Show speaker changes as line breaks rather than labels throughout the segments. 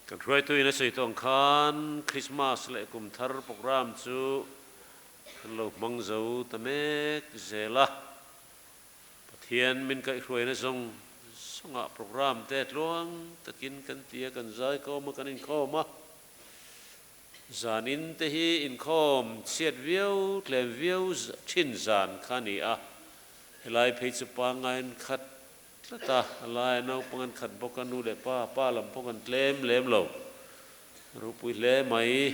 Kan hruaituin a sawi tawh ang khan Krismas leh kum thar programme chu kan lo hmang zo ta mek zel a. Pathian min kaihhruaina zawng zawngah programme te tluang takin kan ti a, kan zaikhawm a, kan inkhawm a. Zanin te hi inkhawm chhiat viau, tlem viau thin zan kha a ni a, helai phei chu pangaiin khat tlat a, a laia naupang an khat bawk a, nu leh pa, pa lam pawh kan tlem lem lo. Ropui hle mai,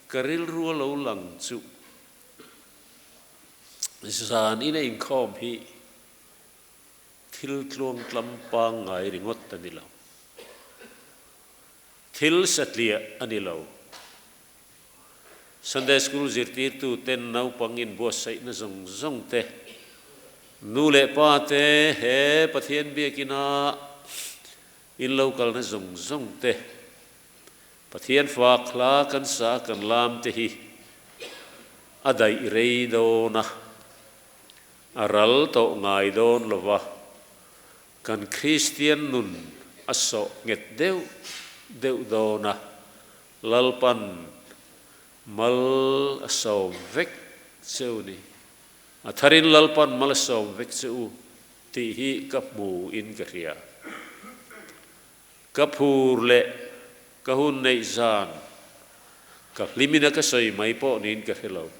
ka rilru a lo lang chuh. Zanin a inkhawm hi thil tluangtlam pangngai ringawt a ni lo. Thil satliah a ni lo. Sunday School zirtirtu ten naupang inbuatsaihna zawng zawng te, nu leh pa te he Pathian biakina in lo kalna zawng zawng te, Pathian fak hla kan sa kan lam te hi a daih rei dawn a, a ral tawh ngai dawn lo va. Kan Kristian nun a sawh nghet deuh deuh dawn a, Lalpan mal a sawm vek che u ni. A tharin Lalpan mal a sawm vek che u tih hi ka hmu in ka hria. Ka phur leh ka hun neih zan ka hlimina ka sawi mai pawh niin ka hre lo.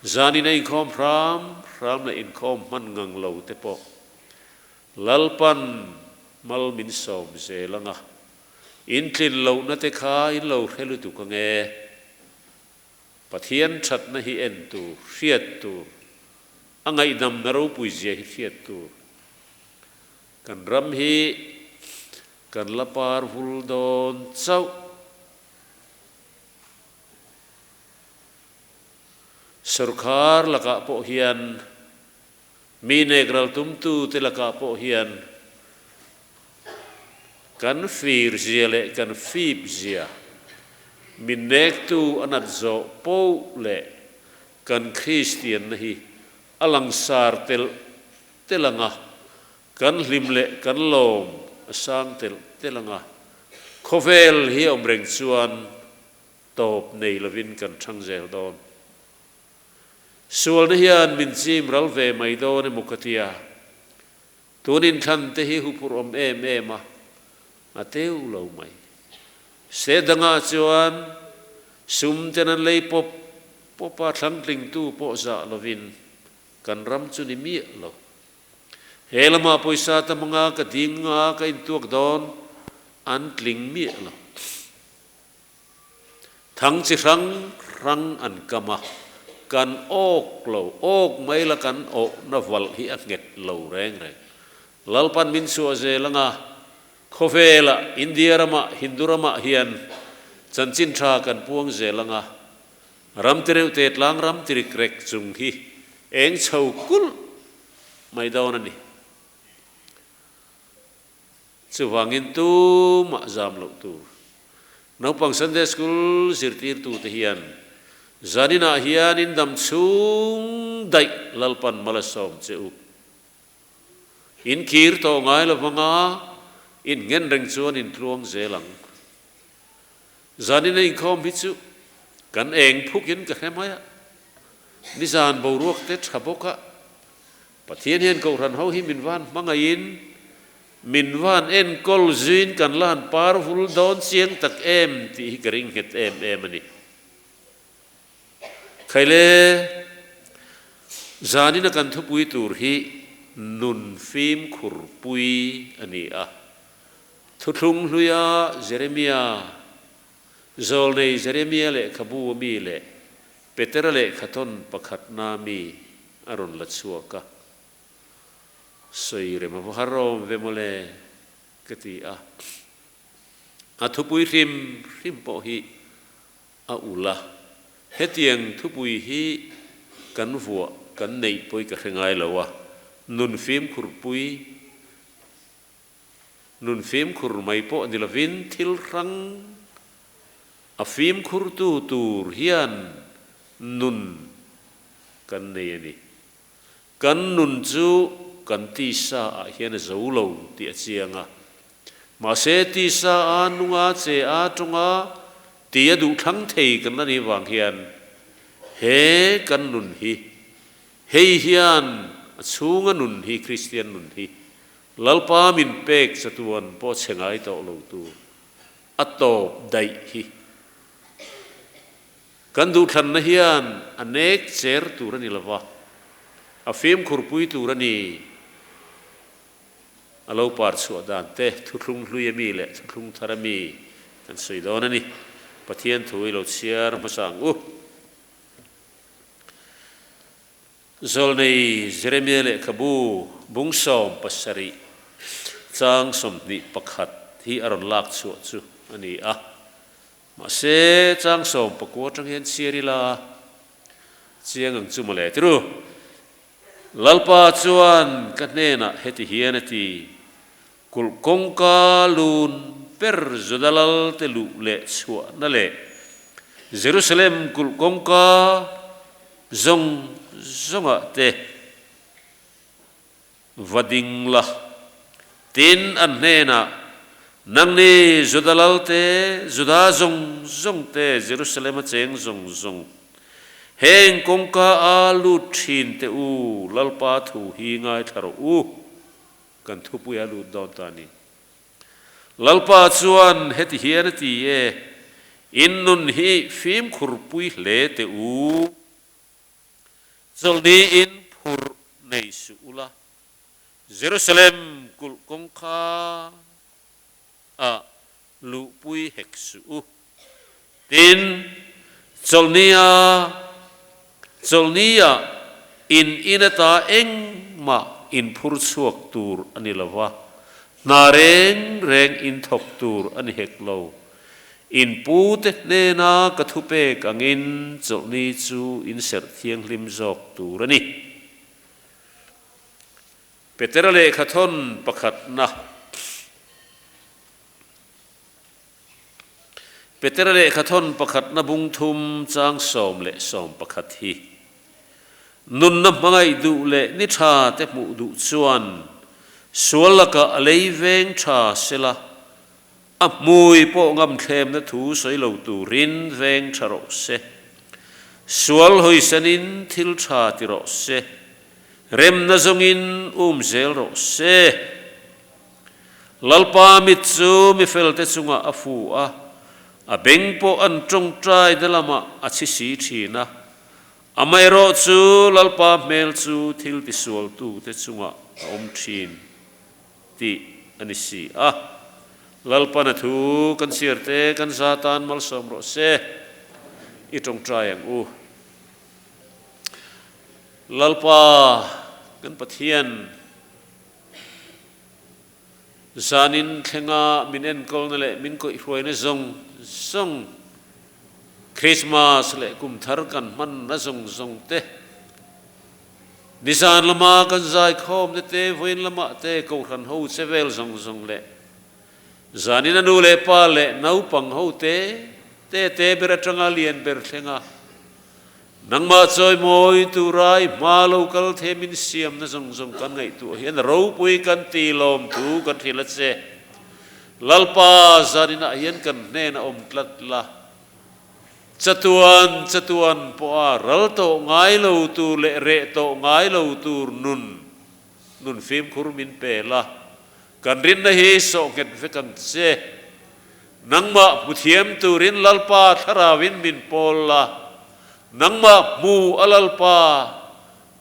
Zanin a inkhawm hram hram leh inkhawm hman ngang lo te pawh Lalpan mal min sawm zel ang a, in tlin lohna te kha in lo hre lutuk ang e. Pathian thatna hi en tur, hriat tur, a ngaihdamna ropui zia hi hriat tur. Kan ram hi kan la par vul dawn chauh. Sorkar lakah pawh hian, mi nek ral tumtute lakah pawh hian kan fir zia leh kan fip zia, min nektu a nat zawh poh leh kan Kristianna hi a langsar telh telh ang a, kan hlim leh kan lawm a sang telh telh ang a, khawvel hi a awm reng chuan Tawp nei lovin kan thang zel dawn. Sualna hian min chim ral ve mai dawn emaw ka tia. Tun inthlan te hi huphurh awm em em a, a teu lo mai. Se dangah chuan sum ten an lei pawp pawp a, thlangtlingtu pawh zah lovin kan ram chu ni miah lo. He lamah pawisa tam anga ka ding a, ka intuak dawn an tling miah lo. Thang chi hrang hrang an kam a, kan awk lo, awk mai la kan awhna valh hi a nghet lo reng reng. Lalpan min chhuah zel anga khawvelah India ramah Hindu ramah hian chanchin tha kan puang zel anga ram tireuh te tlang ram tirik rek chung hi eng chho kulh mai dawn a ni. Chuvangin tumah zam loh tur. Naupang Sunday School zirtirtute hian zaninah hian in dam chhung daih Lalpan mal a sawm che u. In kir tawh ngai lo vanga in ngen reng chuan in tluang zel ang. Zanin a inkhawm hi chu kan eng phukin ka hre mai a, nizan boruak te tha bawk a, Pathian hian Kohhran ho hi min van hmangaihin, min van enkawl zuiin kan la han par vul dawn chiang tak em tih hi ka ring nghet em em a ni. Khaile, zanina kan thupui tur hi nun fimkhur pui a ni a. Thuthlung hluia Jeremia, Zawlnei Jeremia lehkhabu ami leh Petera lehkhathawn pakhatna mi a rawn la chhuak a, Sawi rem a va har awm ve mawle ka ti a. A thupui hrim hrim pawh hi a ulh a, hetiang thupui hi kan vuah kan neih pawi ka hre ngai lo a, nun fimkhur pui, nun fimkhur mai pawh ni lovin thil hrang a fimkhurtu tur hian nun kan nei a ni. Kan nun chu kan tisa ah hian a zo lo tih a chiang a. Mahse tisa a nunga che a tawnga ti a duh thlang thei kan la nih vang hian he kan nun hi hei hian a chhunga nun hi Kristian nun hi Lalpa min pek chatuan pawh chhe ngai tawh lo tur a tawp daih hi kan duhthlanna hian a nek cher tur a ni lova, a fimkhurpui tur a ni. A lo par chhuah dan te thuthlung hlui a mi leh thuthlung thar a mi kan sawi dawn a ni. Pathian thu i lo chhiar hmasa ang u. Zawlnei Jeremia lehkhabu bung 17 chang 21 hi a rawn lak chhuah chu a ni a. Mahse, chang 19 atang hian chhiar ila chiang ang chu mawle ti ru. Lalpa chuan ka hnenah heti hian a ti, Kulh kawngka lun ber Juda lalte luh leh chhuahna leh Jerusalem kulh kawngka zawng zawngah te va ding la. Tin, an hnenah, Nangni Juda lalte, Juda zawng zawng te, Jerusalem-a cheng zawng zawng, heng kawngka a lut thin teh u, Lalpa thu hi ngaithla rawh u, kan thupui a lut dawn ta a ni. Lalpa chuan heti hian a ti e, In nun hi fimkhurpui hle teh u. Chawlhni in phur nei suh ula, Jerusalem kulh kawngka ah luhpui hek suh u. Tin, chawlhnia chawlhnia in in ata engmah in phur chhuak tur a ni lo va, hna reng reng in thawk tur a ni hek lo. In pute hnena ka thupek angin chawlhni chu in serh thianghlim zawk tur a ni. Petera lehkhathawn pakhatna. Petera lehkhathawn pakhatna bung thum chang 10 leh 11 hi nunna hmangaih duh leh ni tha te hmuh duh chuan sual lakah a lei veng tha sela, A hmui pawh ngamthlemna thu sawi lo turin veng tha rawh se. Sual hawisanin thil tha ti rawh se. Remna zawngin um zel rawh se. Lalpa mit chu mifelte chungah a fu a, a beng pawh an tawngtai na lamah a chhi si thin a. Amaherawh chu Lalpa hmel chu thil tisualtute chungah a awm thin. Tih a ni si a. Lalpana thu kan chhiar te kan za tan malsawm rawh se. I tawngtai ang u. Lalpa kan Pathian zanin thlenga min enkawlna leh min kawihhruaina zawng zawng, Christmas leh kum thar kan hmanna zawng zawng te, Nizan lama kan zaikhawmna te, vawiin lamah te, kohhran ho che vel zawng zawng leh zanin a nu leh pa leh naupang ho te te te ber atanga lian ber thlenga nangmah chawimawi tura i hma lo kal the min siamna zawng zawng kan ngaihtuah hian ropui kan ti lawm thu kan hrilh a che. Lalpa zaninah hian kan hnena awm tlat la. Chatuan chatuan pawha ral tawh ngai lo tur leh reh tawh ngai lo tur nun, nun fimkhur min pe la, kan rinna hi sawh nghet vek ang che. Nangmah hmu thiam turin Lalpa thlarauin min pawl la, nangmah hmu a Lalpa,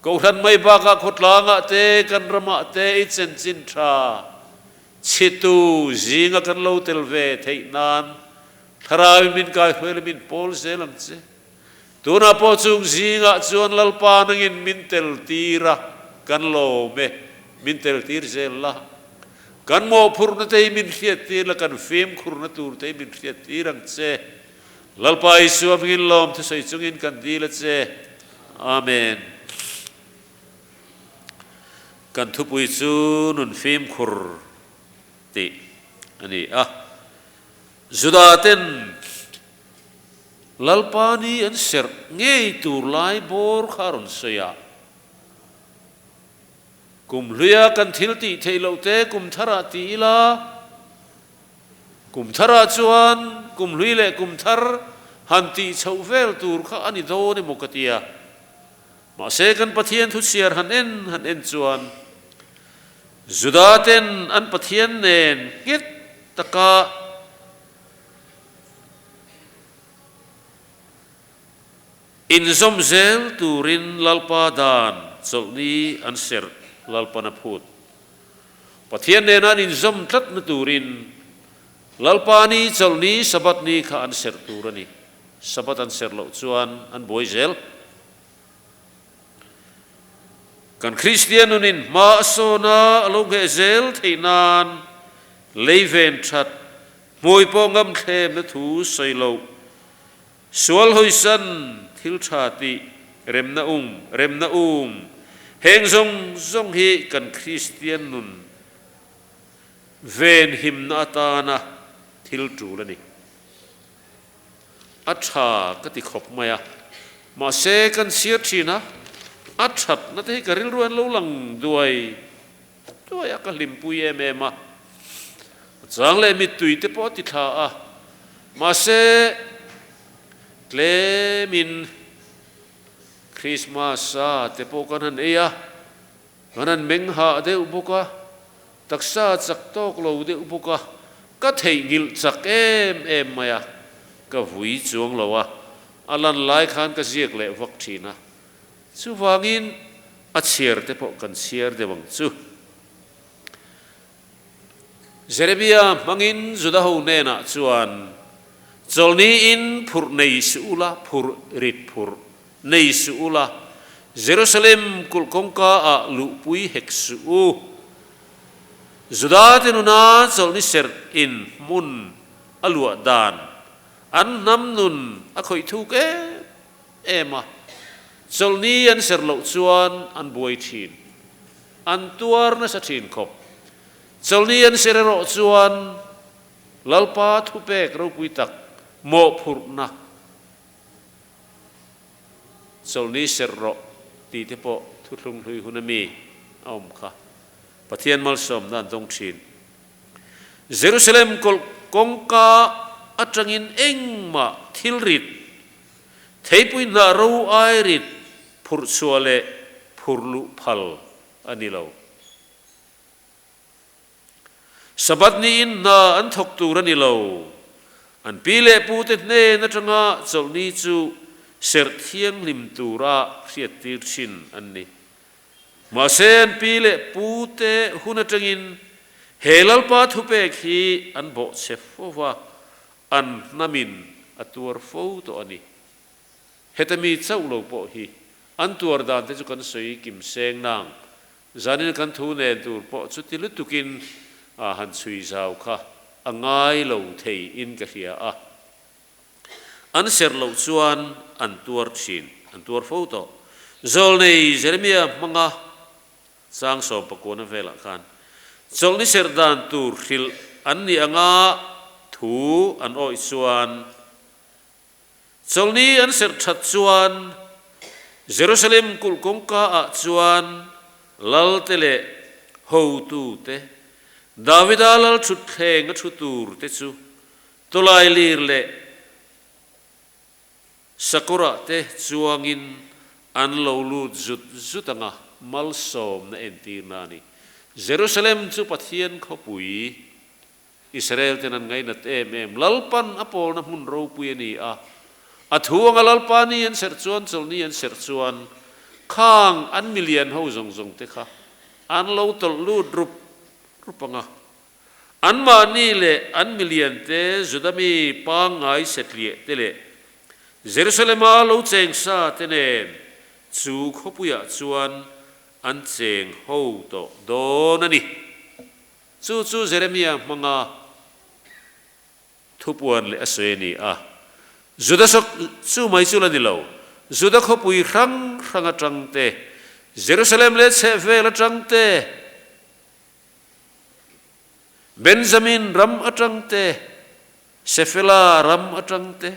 Kohhran mai bakah khawtlangah te, kan ramah te i chanchin tha chhitu zinga kan lo tel ve theih nan Thlarauin min kaihruai le min pawl zel ang che. Tunah pawh chung zingah chuan Lalpa nangin min tel tir a, kan lawm e, min tel tir zel la. Kan mawhphurhna te hi min hriat tir la, kan fimkhurna tur te hi min hriat tir ang che. Lalpa Isua hmingin lawm thusawi chungin kan dil a che. Amen. Kan thupui chu nun fimkhur tih a ni a. Juda ten Lalpa ni an serh ngei tur lai bawr kha a rawn sawi a. Kum hluia kan thil tih theih loh te kum tharah ti ila. Kum tharah chuan kum hlui leh kum thar han tih chhoh vel tur kha a ni dawn emaw ka ti a. Mahse kan Pathian thuchhiar han en han en chuan Juda ten an Pathian nen nghet taka inzawm zel turin Lalpa dan chawlhni an serh Lalpan a phut. Pathian nena an inzawm tlatna turin Lalpa ni chawlhni Sabbath ni kha an serh tur a ni. Sabbath an serh loh chuan an buai zel. Kan Kristian nunin hma a sawn a, a lo ngheh zel theih nan lei ven that, hmui pawh ngam thlemna thu sawi loh, sual hawisan thil tha tih, remna um, remna um, heng zawng zawng hi kan Kristian nun ven himna atana thil tul a ni. A tha ka ti khawp mai a, mahse kan chhiar thin a, a thatna te hi ka rilru an lo lang duai duai a, ka hlimpui em em a, a chang leh mittui te pawh a ti thla a, mahse tlemin Christmas a te pawh kan han ei a, kan han meng hah deuh bawk a, Taksa chak tawk lo deuh bawk a, ka theihnghilh chak em em mai a, ka vui chuang lo a, a lan lai khan ka ziak leh vak thin a, chuvangin a chhiar te pawh kan chhiar deuh ang chu. Jeremia hmangin Juda ho hnenah chuan, Chawlhniin phurh nei suh ula, phurh rit phurh nei suh ula, Jerusalem kulh kawngka ah luhpui hek suh u. Juda te nuna chawlhni serh in hmun a luah dan an hnam nun a khawih thuk em em a, chawlhni an serh loh chuan an buai thin, an tuar nasa thin khawp. Chawlhni an serh erawh chuan Lalpa thupek ropui tak mawhphurhna Chawlhni serh rawh tih te pawh thuthlung hlui hun ami a awm kha. Pathian malsawmna an dawng thin. Jerusalem kawlh kawngka atangin engmah thil rit, theipui hnah ro ai rit phurh chhuah leh phurh luh phal a ni lo. Sabbath niin hna an thawk tur a ni lo. An pi leh pute hnen atanga chawlhni chu serh thianghlim tura hriattir thin an ni. Mahse an pi leh pute hun atangin he Lalpa thupek hi an bawhchhe fo va, an hnamin a tuar fo tawh a ni. Heta mi chauh lo pawh hi an tuar dan te chu kan sawi kim seng nang. Zanin kan thu nen tur pawh chuti lutukin a han chhui zau kha a ngai lo thei in ka hria a. An serh loh chuan an tuar thin, an tuar fo tawh. Zawlnei Jeremia hmanga chang sawmpakuana velah khan chawlhni serh dan tur hrilh an nih anga thu an awih chuan, Chawlhni an serh that chuan Jerusalem kulh kawngka ah chuan lalte leh hotute, Davida lal thutthleng a thu tur te chu tawlai lir leh sakawrah te chuangin an lo lut zut zut anga malsawmna entirna a ni. Jerusalem chu Pathian khawpui Israel ten an ngainat em em. Lalpan a pawlna hmun ropui a ni a. A thu anga Lalpa ni an serh chuan, chawlhni an serh chuan, khang an milian ho zawng zawng te kha an lo tawlh lut rup rup ang a. Anmahni leh an milian te, Juda mi pangngai setliah te leh Jerusalema lo cheng sa te nen chu khawpuiah chuan an cheng ho tawh dawn a ni. Chu chu Jeremia hmanga thupuan leh a sawi a ni a. Juda sawk chu mai chu la ni lo, Juda khawpui hrang hrang atang te, Jerusalem leh chhehvel atang te, Benjamin ram atang te, Sefela ram atang te,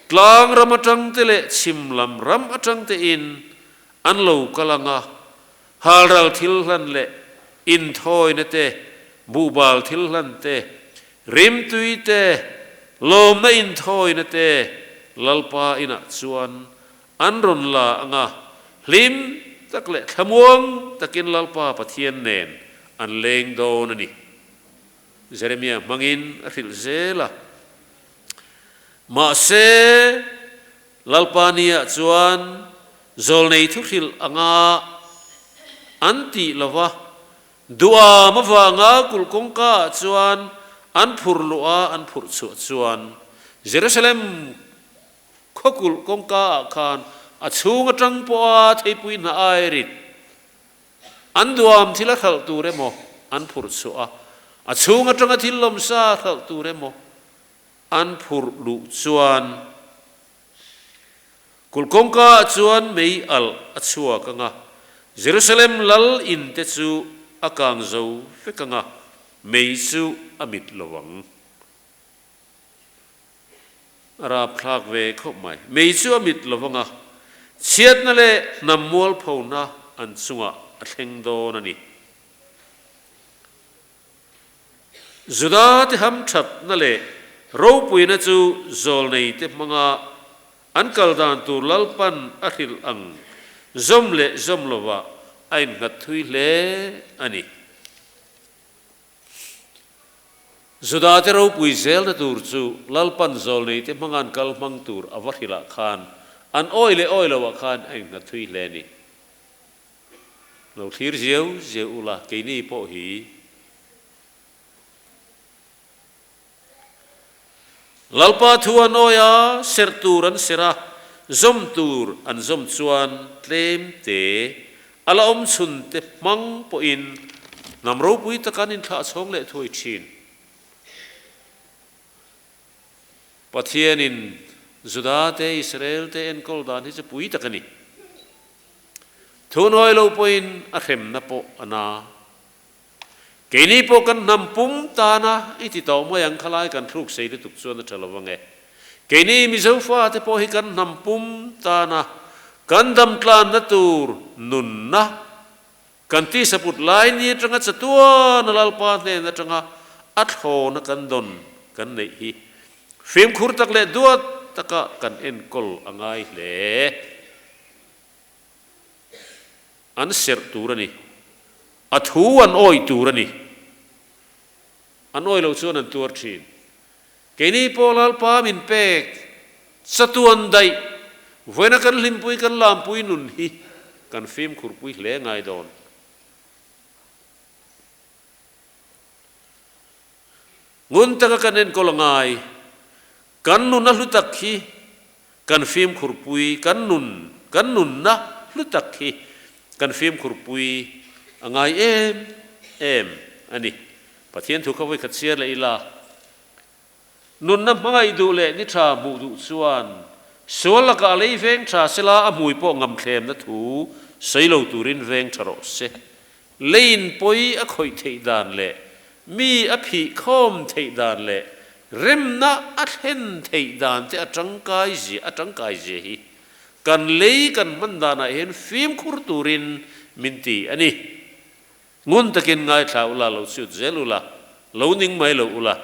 tlang ram atang te leh chhim lam ram atang tein an lo kal ang a, halral thil hlan leh inthawina te, buhbal thil hlan te, Rimtui te, lawmna inthawina te Lalpa inah chuan an rawn la ang a, hlim tak leh thlamuang takin Lalpa Pathian nen an leng dawn a ni. Jeremia hmangin a hrilh zel a. Mahse, Lalpa niah chuan zawlnei thuhrilh anga an tih lova, Duham avanga kulh kawngka ah chuan an phurh luh a, an phurh chhuah chuan Jerusalem khaw kulh kawngka ah khan a chhung atang pawha theipui hna ai rit an duham thil a hralh tur emaw an phurh chhuah a, a chhung atanga thil lawmsa hralh tur emaw an phurh luh chuan Kulh kawngka ah chuan mei alh a chhuak ang a, Jerusalem lal in te chu a kang zo vek ang a, mei chu a mit lo ang. A rapthlak ve khawp mai. Mei chu a mit lo ang a, chhiatna leh hnam mualphona an chungah a thleng dawn a ni. Juda te hamthatna leh ropuina chu zawlneite hmanga an kal dan tur Lalpan a hrilh ang zawm leh zawm lovah a innghat thui hle a ni. Juda te ropui zelna tur chu Lalpan zawlneite hmanga an kal hmang tur a va hrilhah khan an awi leh awi loah khan a innghat thui hle a ni. Lo thlir ziau ziau ula keini pawh hi. Lalpa thu an awi a, serh tur an serh a, zawm tur an zawm chuan tlem te a la awm chhun te hmang pawhin hnam ropui taka an inthlah chhawng leh thuai thin. Pathianin Juda te, Israel te enkawl dan hi chu pui tak a ni. Thunawi lo pawhin a hremna pawh a na. Keini pawh kan hnam pum tana i ti tawh mai ang khalai kan thluk sei lutuk chuan a tha lo vang e. Keini Mizo fate pawh hi kan hnam pum tana kan damtlanna tur nunna kan tisaput lai ni atanga chatuan a Lalpa hnen atanga a thlawna kan dawn kan neih hi fimkhur tak leh duat taka kan enkawl a ngai hle. An serh tur a ni. A thu an awih tur a ni. An awih loh chuan an tuar thin. Keini pawh Lalpa min pek chatuan daih vawiina kan hlimpui kan lampui nun hi kan fimkhurpui hle ngai dawn. Ngun taka kan enkawl a ngai. Kan nun a hlu tak hi kan fimkhurpui, kan nun, kan nunna hlu tak hi kan fimkhurpui a ngai em em a ni. Pathian thu kha vawikhat chhiar leh ila, nunna hmangaih duh leh ni tha hmuh duh chuan sual lakah a lei veng tha sela a hmui pawh ngamthlemna thu sawi lo turin veng tha rawh se. Leiin pawi a khawih theih dan leh mi a phih khawm theih dan leh remna a thlen theih dan te a tangkai zia a tangkai zia hi kan lei kan hman danah hian fimkhur turin min ti a ni. Ngun takin ngaithla ula, lo chhut zel ula, lo ning mai lo ula.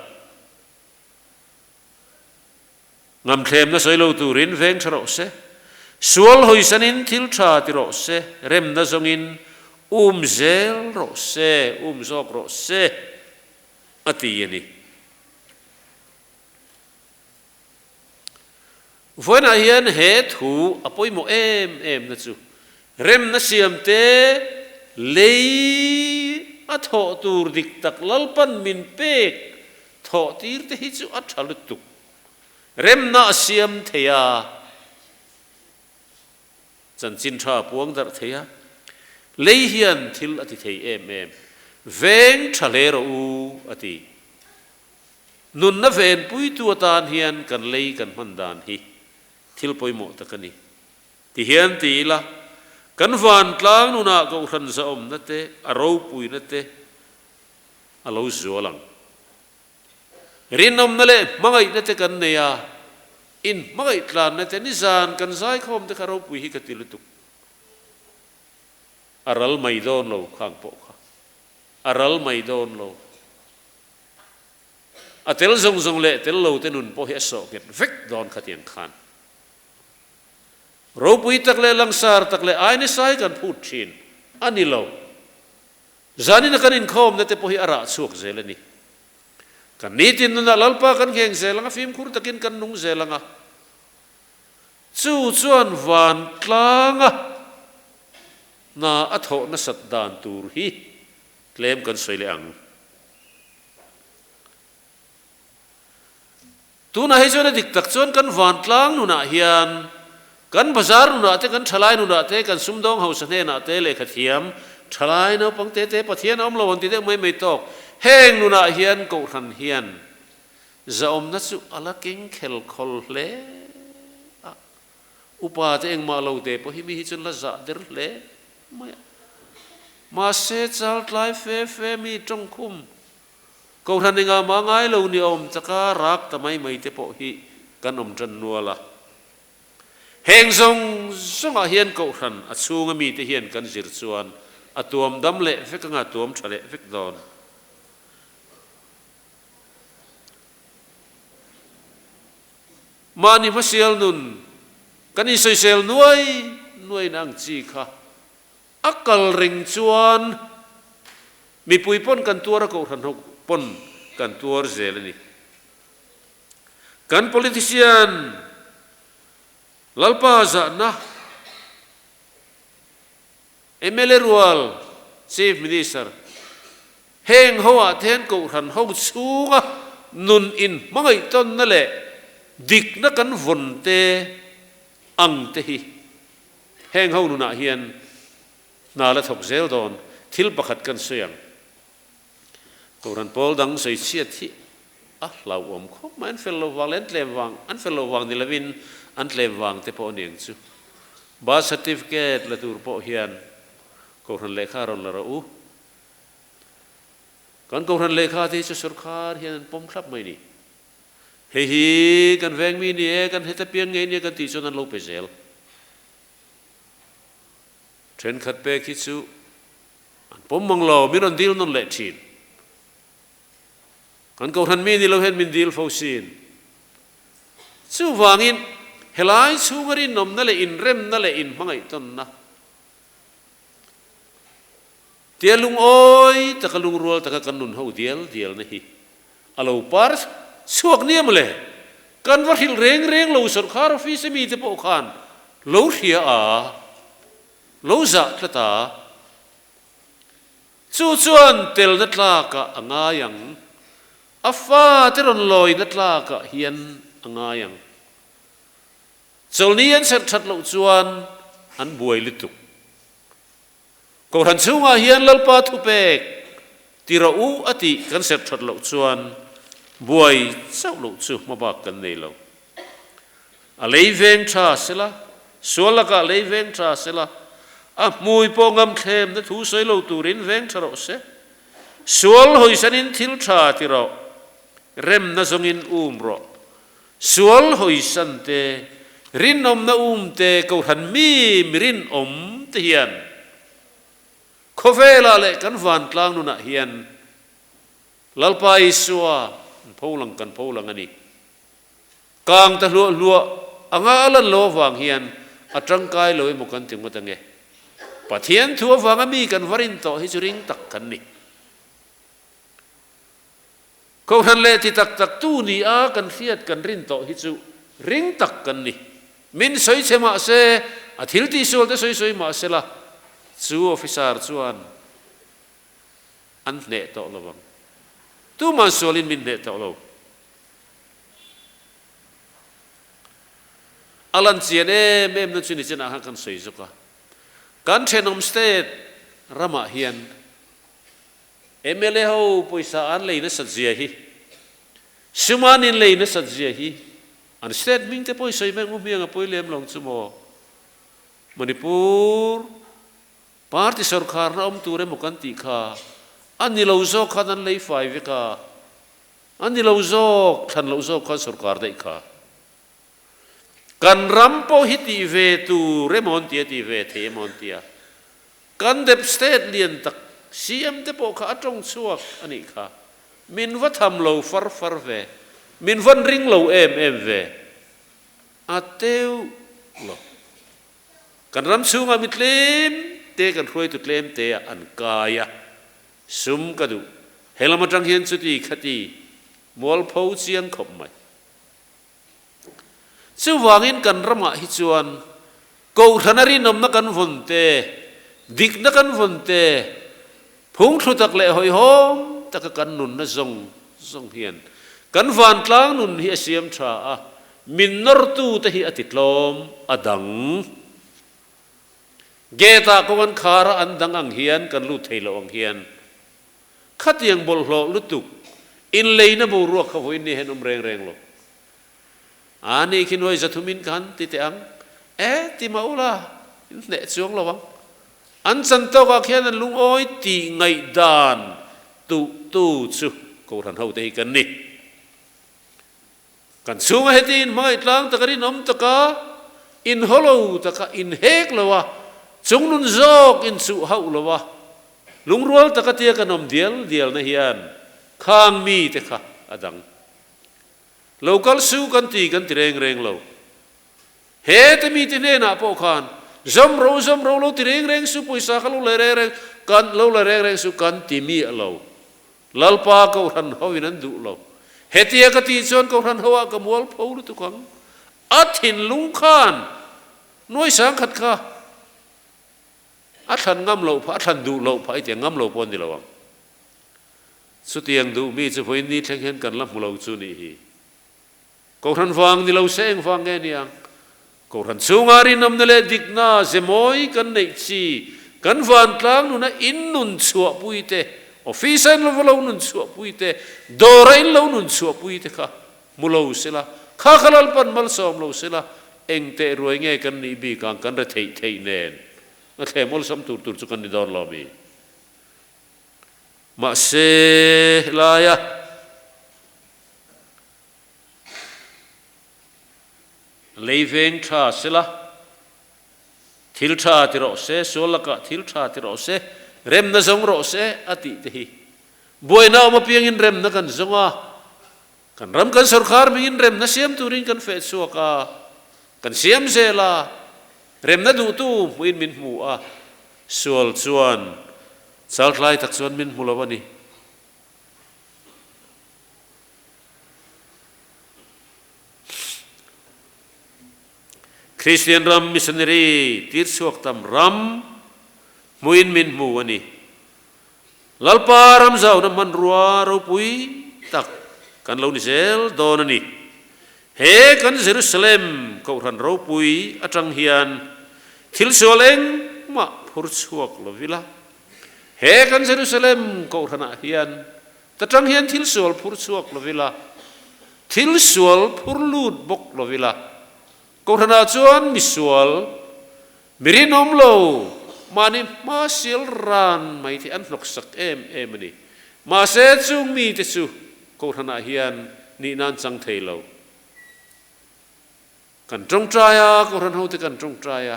Ngamthlemna sawi lo turin veng tha rawh se. Sual hawisanin thil tha ti rawh se, remna zawngin um zel rawh se, um zawk rawh se, a ti a ni. Vawiinah hian he thu a pawimawh em em na chu remna siamte lei a thawh tur dik tak Lalpan min pek thawh tir te hi chu a tha lutuk. Remna a siam thei a, chanchin tha a puang darh thei a, lei hian thil a ti thei em em. Veng tha hle rawh u, a ti. Nunna venpuitu atan hian kan lei kan hman dan hi thil pawimawh tak a ni. Tihian ti ila, kan vantlang nunah kohhran zahawmna te, a ropuina te a lo zual ang. Rinawmna leh hmangaihna te kan nei a, inhmangaih tlanna te nizan kan zaikhawm te kha ropui hi ka ti lutuk. A ral mai dawn lo khang pawh kha. A ral mai dawn lo. A tel zawng zawng leh tel lo te nun pawh hi a sawh nghet vek dawn khatiang khan. Ropui tak leh langsar tak leh ainesai kan phut thin a ni lo. Zanina kan inkhawmna te pawh hi a rah chhuak zel a ni. Kan nitin nunah Lalpa kan ngheng zel ang a, fimkhur takin kan nung zel ang a. Chu chuan vantlanga hna a thawh nasat dan tur hi tlem kan sawi leh ang. Tunah hi chuan a dik tak chuan kan vantlang nunah hian kan bazar nunah te, kan thalai nunah te, kan sumdawng hausa hnenah te lehkha thiam thalai naupang te te Pathian a awm lo an ti deuh mai mai tawk. Heng nunah hian Kohhran hian zahawmna chu a la keng khel khawl hle a, upa te engmah lo te pawh hi mi hi chuan la zah der hle mai a. Mahse chaltlai fe fe mi tawngkhum Kohhran engah mah ngai lo ni awm chaka rak ta mai mai te pawh hi kan awm tan nual a. Heng zawng zawngah hian Kohhran a chhunga mite hian kan zir chuan a tuam dam leh vek anga tuam tha leh vek dawn. Mahni hmasial nun kan insawisel nuai nuaina ang chi kha A kal reng chuan mipui pawn kan tuar a, kohhran ho pawn kan tuar zel a ni. Kan politician Lalpa zahna mla rual Chief Minister heng ho ah te hian kohhran ho chhunga nun in hmangaih tawnna leh dikna kan vawn te ang te hi Heng ho nunah hian hna la thawk zel dawn thil pakhat kan sawi ang. Kohhran pawl dang sawi chhiat hi a hlauhawm khawp mai, an fel lo vang leh an tlem vang, an fel lo vang ni lovin an tlem vang te pawh a ni ang chu. Birth certificate la tur pawh hian Kohhran lehkha rawn la rawh u. Kan Kohhran lehkha te hi chu sawrkhar hian an pawm thlap mai ni. Hei hi kan veng mi ni e, kan heta piang ngei nia kan tih chuan an lo pe zel. Thenkhat pek hi chu an pawm mang lo, min rawn dil nawn leh thin. Kan kohhran mi ni lo hian min dil fo sin. Chuvangin helai chhunga rinawmna leh inremna leh inhmangaihtawnna tia lungawi taka lungrual taka kan nun ho dial dialna hi A lo par chhuak nia mawle. Kan va hrilh reng reng lo sawrkhar office a mite pawh khan lo hria a, lo zah tlat a. Chu chuan telna tlakah a ngai ang, a fate rawn lawina tlakah hian a ngai ang. Chawlni an serh that loh chuan an buai lutuk. Kohhran chhungah hian Lalpa thupek ti rawh u a tih kan serh that loh chuan buai chauh loh chu hmabak kan nei lo. A lei veng tha sela, sual lakah lei veng tha sela, a hmui pawh ngam thlemna thu sawi lo turin veng tha rawh se. Sual hawisanin thil tha ti rawh, remna zawngin um rawh. Sual hawisan te, rinawmna um te, Kohhran mi mi rinawm te hian khawvelah leh kan vantlang nunah hian Lalpa Isua an pholang kan pholang a ni. Kang ta hluah hluah anga a lan lo avang hian a tangkai lo emaw kan ti ngawt ange. Pathian thu avanga mi kan va rin tawh hi chu ring tak kan ni. Kohhran leh ti tak tak tu ni a kan hriat kan rin tawh hi chu ring tak kan ni. Min sawi che mah se, a thil tihsual te sawi sawi mah se la, chu officer chuan an hneh tawh lo ang. Tuman sualin min hneh tawh lo. A lan chian em em na chu ni chenah khan kan sawi zawk a. Kan thenawm state ramah hian Mla ho pawisa an lei nasat zia hi, Suman in lei nasat zia hi, an state hming te pawh i sawi mek hmiang a pawi lem lo ang chu maw? Manipur party sawrkharna awm tur emaw kan tih kha a ni lo zawk khan an lei fai vek a, a ni lo zawk thlan loh zawk khan sawrkar daih kha. Kan ram pawh hi tih ve tur emaw an ti a, tih ve thei emaw an ti a. Kan dep state lian tak CM te pawh kha a tawng chhuak a nih kha. Min va tham lo far far ve. Min van ring lo em em ve. A teuh lo. Kan ram chhungah mi tlem te kan hruaitu tlem te ah an kai a. Sum ka duh. He lam atang hian chuti khati mualpho chiang khawp mai. Chuvangin kan ramah hi chuan Kohhrana rinawmna kan vawn te, dikna kan vawn te, phungthlu tak leh hawihhawm taka kan nunna zawng zawng hian kan vantlang nun hi a siam tha a, min nawrtute hi a titlawm a dang. Gate-ah kawng an khar a, an dang ang hian kan lut thei lo ang hian khatiang bawlhhlawh lutuk inleina boruak kha vawiin ni hian awm reng reng lo. A ni khi nuai zathumin ka han ti teh ang. E, ti mah ula, in hneh chuang lo ang. An chan tawkah khian an lungawi tih ngaihdan tuhtu chu Kohhran hote hi kan ni. Kan chhunga heti inhmangaih tlang taka rinawm taka, inhaw lo taka, inhek lo a, chungnun zawk inchuh hauh lo a, lungrual taka tia kan awm dial dialna hian khang mite kha a dang. Lo kal su kan ti kan ti reng reng lo. He te mite hnenah pawh khan zawm ro zawm ro lo ti reng reng su pawisa kha lo la reng reng kan lo la reng reng su kan ti miah lo. Lalpa Kohhran ho in an duh lo. Hetia ka tih chuan Kohhran ho ah ka mual pho lutuk ang. A thinlung khan nuai sangkhat kha a thlan ngam loh phah a thlan duh loh phah i ti ang ngam lo pawh a ni lo ang. Chutiang duh mi chu vawiin ni thleng hian kan la hmu lo chu nih hi. Kohhran vang ni lo se eng vang nge niang? Kohhran chhunga rinawmna leh dikna ze mawi kan neih chi, kan vantlang nuna in nun chhuahpui te, office-a in lo va lo nun chhuahpui te, dawra in lo nun chhuahpui te kha hmu lo sela, kha kha Lalpan malsawm lo sela, eng teh ruai nge kan nih bik ang kan retheih theih nen a thlem awlsam tur tur chu kan ni dawn lo mi? Mahse, helaia lei veng tha sela, thil tha ti rawh se, sual lakah thil tha ti rawh se, remna zawng rawh se a tih te hi buaina awm apiangin remna kan zawng a, kan ram kan sawrkhar hmingin remna siam turin kan feh chhuak a, kan siam zel a, remna duhtu hmuhin min hmu a, sual chuan Chaltlai tak chuan min hmu lo a ni. Kristian ram missionary tir chhuak tam ram hmuin min hmu a ni. Lalpa ram zauna hmanrua ropui tak kan lo ni zel dawn a ni. He kan Jerusalem Kohhran ropui atang hian thil sual engmah phur chhuak lo ila. He kan Jerusalem Kohhranah hian ta tang hian thil sual phur chhuak lo ila, thil sual phur lut bawk lo ila. Kohhranah chuan misual, mi rinawm lo, mahni hma sial ran mai te an hnawksak em em a ni. Mahse chung mite chu Kohhranah hian nihna an chang thei lo. Kan tawngtai a, Kohhran hote kan tawngtai a,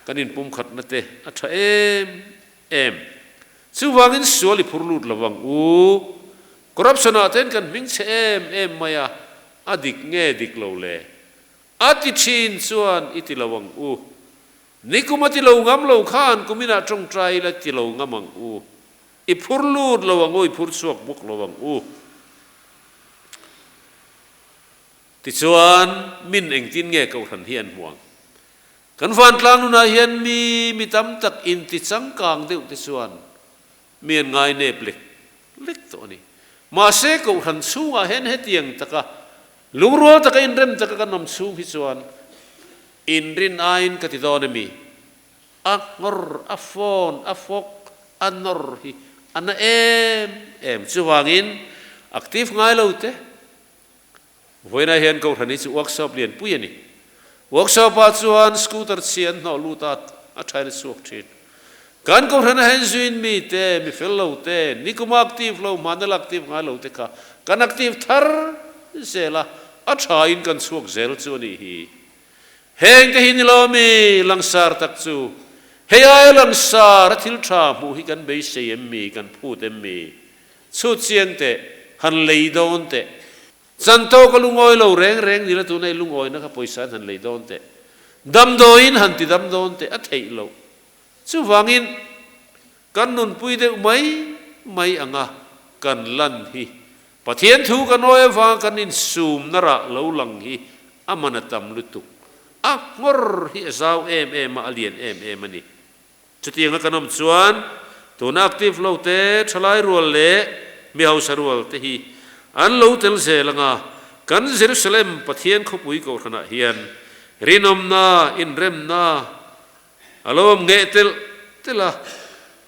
kan inpumkhatna te a tha em em. Chuvangin sual i phur lut lo ang u. Corruption-ah ten kan hming chhe em em mai a, a dik nge dik lo le? A ti thin chuan i ti lo ang u. Nikum a ti lo ngam lo khan kuminah tawngtai ila ti lo ngam ang u. I phur lut lo ang u, i phur chhuak bawk lo ang u. Tichuan, min engtin nge Kohhran hi an hmu ang? Kan vantlang nunah hian mi mi tam tak inti changkang deuh te chuan mi an ngai nep lek lek tawh a ni. Mahse, Kohhran chhungah hian hetiang taka lungrual taka inrem taka kan awm chhung hi chuan inrin aiin ka ti dawn emi? A nghawr, a phone, a fawk, a nawr hi a na em em. Chuvangin active ngai lo te. Vawiinah hian Kohhran hi chu workshop lian pui a ni. Workshop ah chuan scooter chhia an hnawh lut a, a thain a chhuak thin. Kan Kohhran ah hian zuin mi te, mi fel lo te, nikuma active lo, hmanal active ngai lo te kha kan active thar zel a, a thain kan chhuak zel chu a nih hi. Heng te hi ni lo mi langsar tak chu hei aia langsar a thil tha hmuh hi kan beisei em mi, kan phut em mi? Chhut chiang teh. han lei dawn teh. Chan tawk a lungawi lo reng reng nila tuna i lungawina kha pawisa in han lei dawn teh. Damdawiin han ti dam dawn teh a theih loh. Chuvangin kan nunpui deuh mai mai anga kan lan hi Pathian thu kan awi avanga kan insumna rah lo lang hi a man a tam lutuk. A nghawr hi a zau em em a, a lian em em a ni. Chutianga kan awm chuan tuna active lo te, thalai rual leh mi hausa rual te hi an lo tel zel anga kan Jerusalem Pathian khawpui kohhranah hian rinawmna, inremna a lo awm ngheh telh telh a,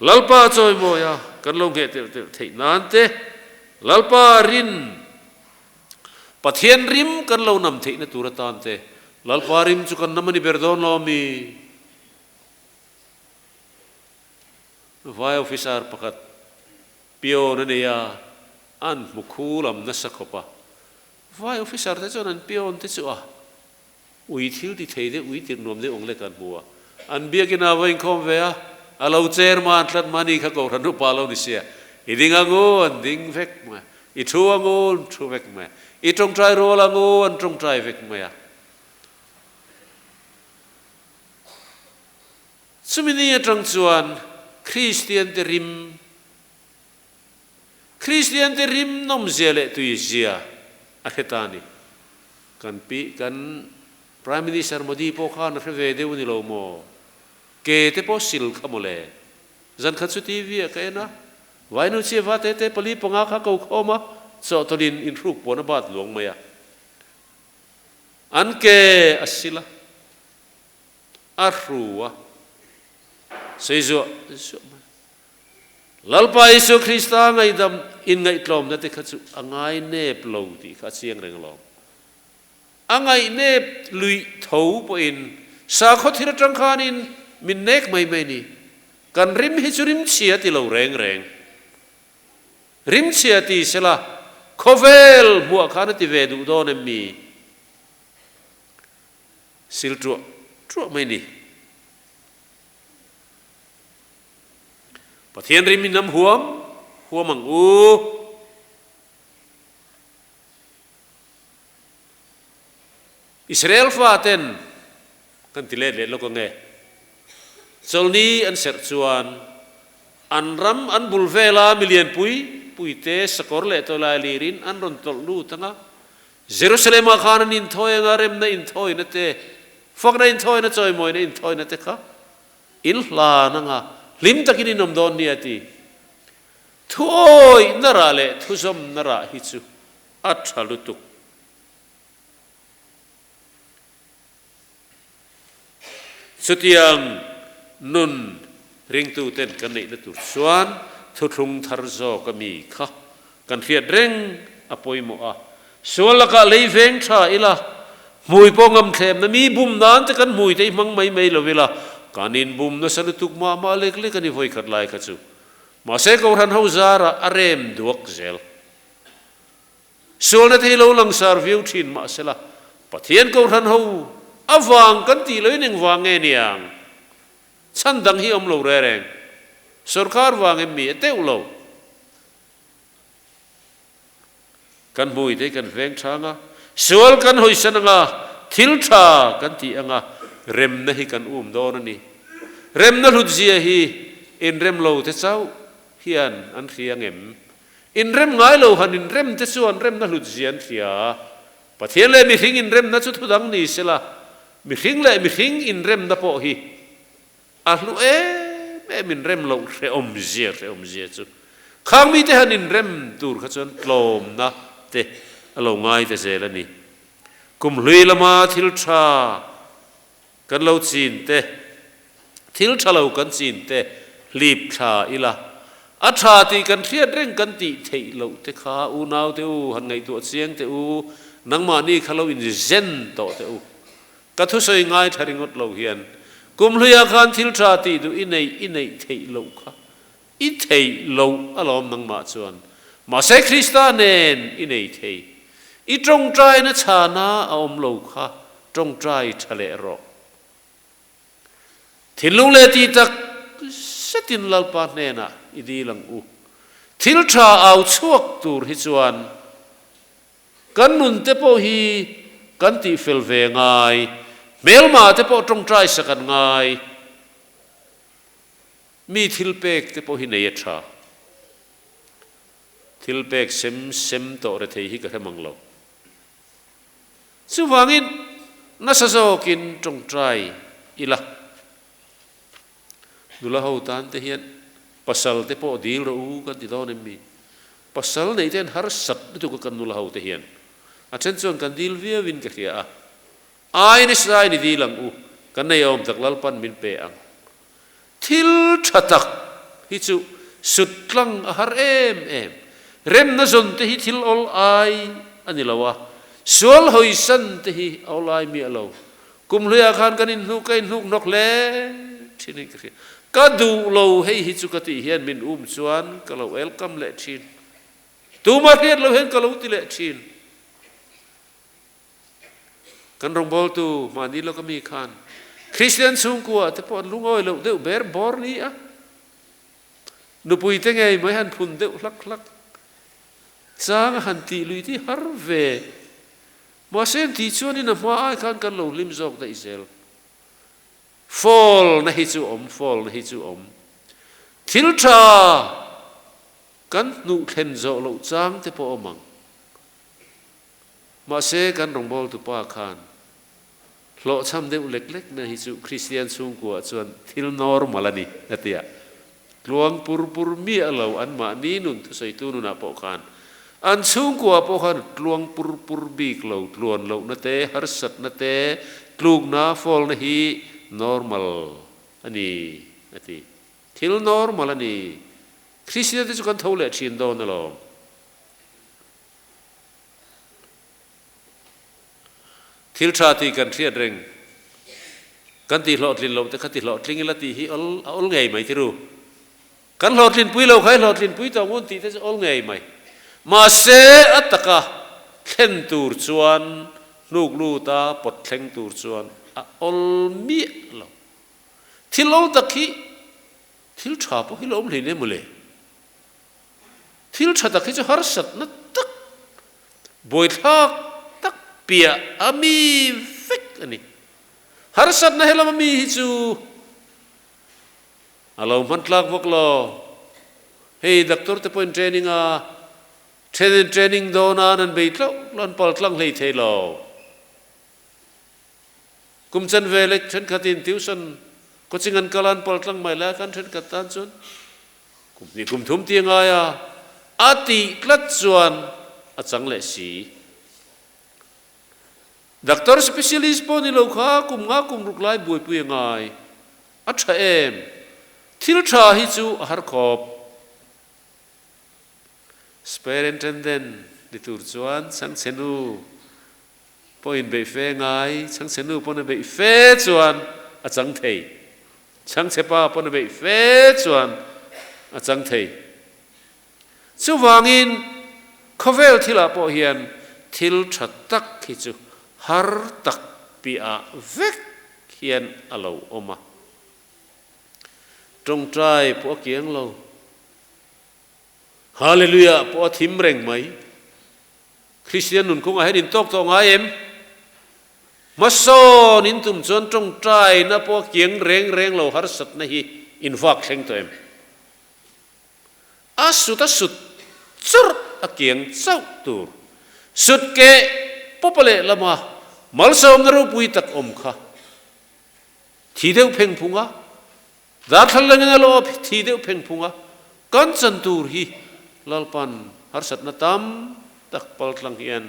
Lalpa chawimawi a kan lo ngheh telh telh theih nan te, Lalpa rin Pathian rim kan lo nam theihna tur atan te, Lalpa rim chu kan nam a ni ber dawn lo ami? Vai officer pakhat peon a nei a, an hmu khu lam nasa khawp a. Vai officer te chuan an peon te chu a ui thil ti thei deuh, ui tirh nuam deuh ang lek an hmu a. An biakin a va inkhawm ve a, a lo chairman tlat mahni kha kohhran upa lo ni sia, i ding angu an ding vek mai a, i thu angu an thu vek mai a, i tawngtai rual angu an tawngtai vek mai a. Chumi ni atang chuan Kristiante rim, Kristiante rim nawmzia leh tuizia a hre ta a ni. Kan pi, kan Prime Minister Modi pawh khan a hre ve deuh a ni lo maw? Ke te pawh sil kha maw le? Zan khat chu TV ah ka en a, Vainu chiava te te pali panga kha ko khawm a, chawhtawlhin inhruk pawn a bat luang mai a. An ke a sil a. A hru a sawi zuah zuah mai. Lalpa Isua Krista ngaihdam inngaihtlawmna te kha chu a ngai nep lo tih kha a chiang reng alawm. A ngaihnep luih tho pawhin sakhaw thil atang khanin min nek mai mai ni. Kan rim hi chu rimchhia ti lo reng reng. Rimchhia ti sela khawvel hmuah khan a ti ve duh dawn em mi? Sil ṭuah ṭuah mai ni. Pathian rim in am huam huam ang u. Israel faten kan ti let leh lawk ang e. Chawlni an serh chuan an ram an bul vela milian pui puite sakawr leh tawlai lirin an rawn tawlh lut ang a. Jerusalem-ah khan an inthawi anga remna inthawina te, fakna inthawina, chawimawina inthawina te kha in hlan anga hlim takin in awm dawn nia ti. Thuawihna rah leh thuzawmna rah hi chu a tha lutuk. Chutiang nun ringtuten kan neihna tur chuan thuthlung thar zawk a mi kha kan hriat reng a pawimawh a. Sual lakah lei veng tha ila, hmui pawh ngam thlemna mi bum nan te kan hmui te i hmang mai mai lo ila, kan inbum nasa lutuk mah mah lek lek a ni vawikhat lai kha chu. Mahse Kohhran ho zarah a rem duak zel. Sualna te hi lo langsar viau thin mahsela Pathian Kohhran ho avang kan tih loin engvang nge niang? Chhan dang hi awm lo re reng. Sorkar vang em mi a teuh lo. Kan hmui te hi kan veng tha anga, sual kan hawisan anga, thil tha kan tih anga remna hi kan um dawn a ni. Remna hlutzia hi inrem lo te chauh hian an hria ngem? Inrem ngai lo han inrem te chuan remna hlut zia an hria. Pathian leh mihring inremna chu thudang ni sela, mihring leh mihring inremna pawh hi a hlu em em inrem loh hrehawm zia hrehawm zia chu. Khang mite han inrem tur kha chuan tlawmna te a lo ngai ta zel a ni. Kum hlui lama thil tha kan lo chin te, thil tha lo kan chin te hlip thla ila, a tha tih kan hriat reng kan tih theih loh te kha unau te u han ngaihtuah chiang teh u, nangmahni kha lo inzen tawh teh u. Ka thusawi ngai tha ringawt lo hian kum hluiah khan thil tha tih duh i neih i neih theih loh kha i theih loh alawm nangmah chuan. Mahse Krista nen i nei thei. I tawngtaina chhana a awm lo kha tawngtai tha leh rawh. Thinlung leh tih tak zetin Lalpa hnenah i dil ang u. Thil tha au chhuak tur hi chuan kan nun te pawh hi kan tihfel ve ngai, hmelma te pawh tawngtai sak an ngai, mi thil pek te pawh hi nei a tha. Thil pek sem sem tawh rethei hi ka hre mang lo. Chuvangin nasa zawkin tawngtai ila. Nula ho tan te hian pasal te pawh dil rawh u kan ti dawn em mi? Pasal neih te hian harsat lutuk a kan nula ho te hian. A then chuan kan dil viau in ka hria a. Ai nasa in i dil ang u, kan nei awm tak Lalpan min pe ang. Thil tha tak hi chu sut tlang a har em em. Remna zawn te hi thil awl ai a ni lo a, sual hawisan te hi a awl ai miah lo. Kum hluiah khan kan inhnuk ka inhnuk hnawk hle thin in ka hria. Ka duh lo hei hi chu ka tih hian min um chuan ka lo elkam leh thin. Tuma hriat lo hian ka lo ti leh thin. Kan rawngbawltu mahni lawka mi khan Kristian chhungkua te pawh an lungawi loh deuh ber bawr ni a. Nupui te ngei mai han phun deuh hlak hlak. Chang a han tih lui ti har ve. Mahse an tih chuanin a hma ai khan kan lo hlim zawk daih zel. Fall na hi chu awm, fall na hi chu awm. Thil tha kan hnuh thlen zawh loh chang te pawh awm ang. Mahse kan rawngbawltu pa khan hlawhchham deuh lek lek na hi chu Kristian chhungkuaah chuan thil normal a ni a ti a. Tluang pur pur miah lo an mahni nun thusawitu nunah pawh khan an chhungkuaah pawh khan tluang pur pur bik lo, tluan lohna te, harsatna te, tlukna, fawlna hi normal a ni a ti. Thil normal a ni. Kristian te chu kan tho leh thin dawn alawm. Thil tha tih kan hriat reng, kan tih hlawhtlin loh te kha ti hlawhtling ila tih hi awl a awl ngei mai tiru. Kan hlawhtlinpui lo kha i hlawhtlinpui tawh ngun tih te chu awl ngei mai. Mahse a taka thlen tur chuan hnuk luta pawt thleng tur chuan a awl miah lo. Thil awl tak hi thil tha pawh hi la awm hleinem mawle. Thil tha tak hi chu harsatna tak, buaithlak tak piah a mi vek a ni. Harsatna he lama mi hi chu a lo hman tlak vak lo. Hei doctor te pawhin training a, then in training dawn a an bei tlauh tlauh an pal tlang hlei thei lo. Kum chan ve lek thenkhatin tuition coaching an kal a an pal tlang mai lai a kan thenkhat tan chuan Kum hnih kum thum ti ngai a, a tih tlat chuan a chang leh si. Doctor specialist pawh ni lo kha kum nga kum ruk lai buaipui a ngai. A tha em? Thil tha hi chu a har khawp. Superintendent ni tur chuan chhangchhenu pawhin beih fe ngai, chhangchhenu pawn a beih fe chuan a chang thei. Chhangchhe pa pawn a beih fe chuan a chang thei. Chuvangin khawvel thilah pawh hian thil tha tak hi chu har tak piahah vek hian a lo awm a. Tawngtai pawh a kiang lo. Hallelujah pawh a thim reng mai. Kristian nun kawngah hian intawk tawh ngai em? Hmasawn in tum chuan tawngtaina pawh a kiang reng reng lo harsatna hi in vak thleng tawh em? A sut a sut churh a kiang chauh tur sut keh pawpa lehlama malsawmna ropui tak awm kha thi deuh pheng phung a, darthlalang in a lo thi deuh pheng phung a, kan chan tur hi Lalpan harsatna tam tak paltlang hian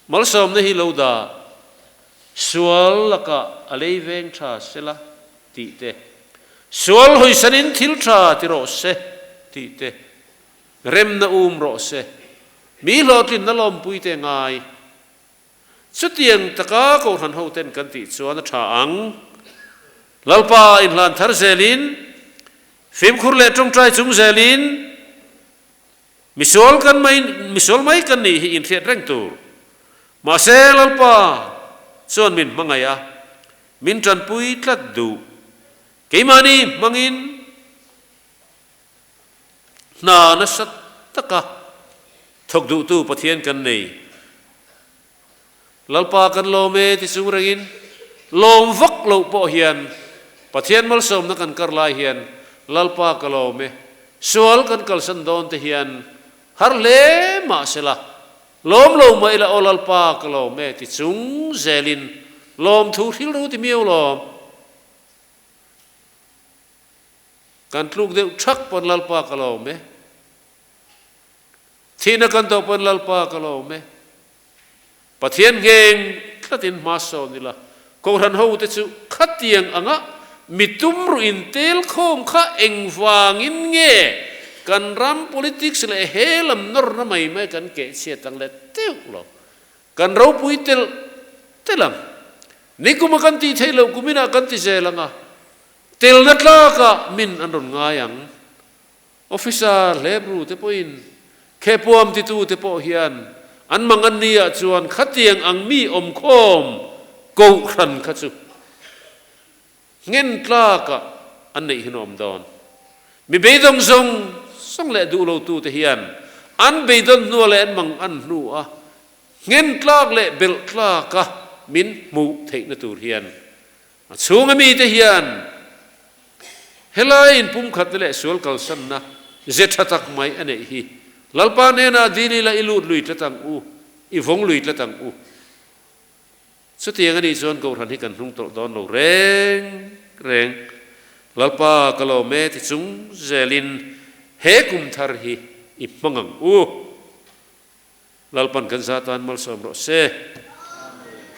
Malsawmna hi lo dah sual lakah a lei veng tha sela tih te, sual hawisanin thil tha ti rawh se tih te, remna um rawh se, mi hlawhtlinna lawmpui te ngai. Chutiang taka Kohhran hoten kan tih chuan a tha ang. Lalpa inhlan thar zelin, fimkhur leh tawngtai chung zelin, Misual kan mai, misual mai kan nih hi inhriat reng tur. Mahse Lalpa chuan min hmangaih a, min tanpui tlat duh. Keimahni hmangin Hna nasa taka thawk duhtu Pathian kan nei. Lalpa kan lawm e ti chung rengin lawm vak loh pawh hian Pathian malsawmna kan kar lai hian Lalpa ka lawm e, sual kan kalsan dawn te hian har hle mah sela lawm lo mah ila aw Lalpa ka lawm e ti chung zelin lawmthu hrilru ti miau lawm. Kan tluk deuh thak pawn Lalpa ka lawm e. Thihna kan tawh pawn Lalpa ka lawm e. Pathian ngheng tlatin hma sawn ila, Kohhran hote chu khatiang anga mi tum ruh intel khawm kha engvangin nge kan ram politics leh he lam nawrna mai mai kan keh chhiat ang le teuh lo. Kan ropui telh telh ang. Nikuma kan tih theih loh kuminah kan ti zel ang a, telna tlakah min an rawn ngai ang. Officer Hlebru te pawhin Khepuam titu te pawh hian an mang an ni ah chuan khatiang ang mi awmkhawm kohhran kha chu nghen tlakah an neih hin awm dawn. Mi beidawng zawng zawng leh duh lo tu te hian an beidawn hnua leh an mang an hnu a nghen tlak leh belh tlaka min hmuh theihna tur hian A chhunga mite hian helai inpumkhatna leh sual kalsanna ze tha tak mai a neih hi. Lalpa hnenah dil ila i lut lui tlat ang u, i vawng lui tlat ang u. Chutiang a nih chuan Kohhran hi kan hnung tawlh dawn lo reng reng. Lalpa ka lawm e ti chung zelin he kum thar hi i hmang ang u. Lalpan kan za tan malsawm rawh se.